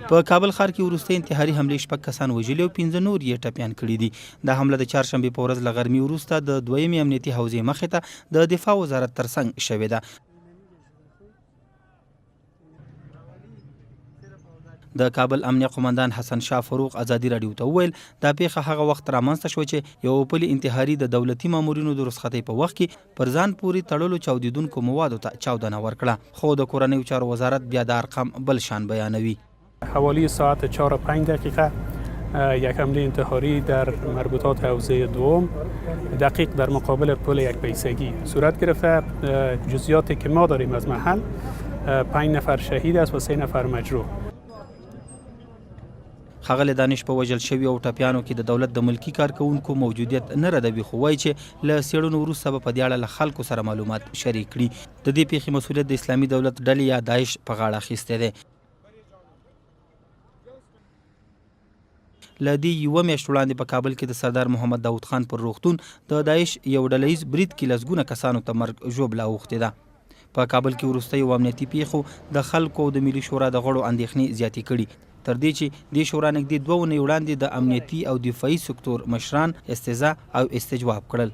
په کابل ښار کې وروستۍ انتحاري حملې شپږ کسان وژلي او پنځه نور یې ټپیان کړي دي. دا حمله د چهارشنبې په ورځ له غرمې وروسته د دویمې امنیتي حوزې مخې ته د دفاع وزارت ترڅنګ شوې ده. د کابل امنیه قومندان حسن شاه فروغ ازادي راډیو ته وویل، دا پېښه هغه وخت رامنځته شوه چې یوه پلي انتحاري د دولتي مامورینو د رخصتۍ په وخت کې پر ځان پورې تړلو چاودېدونکو موادو ته چاودنه ورکړه، خو د کورنیو چارو وزارت بیا دا ارقام بل شان بیانوي. حوالی ساعت 4 و 5 دقیقه یک حمله انتحاری در مربوطات حوزه دوم دقیق در مقابل پل یک پیسگی صورت گرفته. جزئیاتی که ما داریم از محل، 5 نفر شهید است و 3 نفر مجروح. ښاغلی دانش په وژل شویو او ټپیانو کې د دولت د ملکي کارکوونکو موجودیت نه ردوي، خو وایي چې له څېړنو وروسته به په دې اړه له خلکو سره معلومات شریک کړي. د دې پېښې مسوولیت د اسلامي دولت ډلې یا داعش په غاړه اخیستی دی. له دې یوه میاشت وړاندې په کابل کې د سردار محمد داود خان پر روغتون د داعش یو ډله ییز برید کې لسګونه کسانو ته مرګ ژوبله اوښتې ده. په کابل کې وروستیو امنیتي پیښو د خلکو او د ملي شورا د غړو اندېښنې زیاتې کړي، تر دې چې دې شورا نږدې دوه اونۍ وړاندې د امنیتي او دفاعي سکتور مشران استیضاح او استجواب کړل.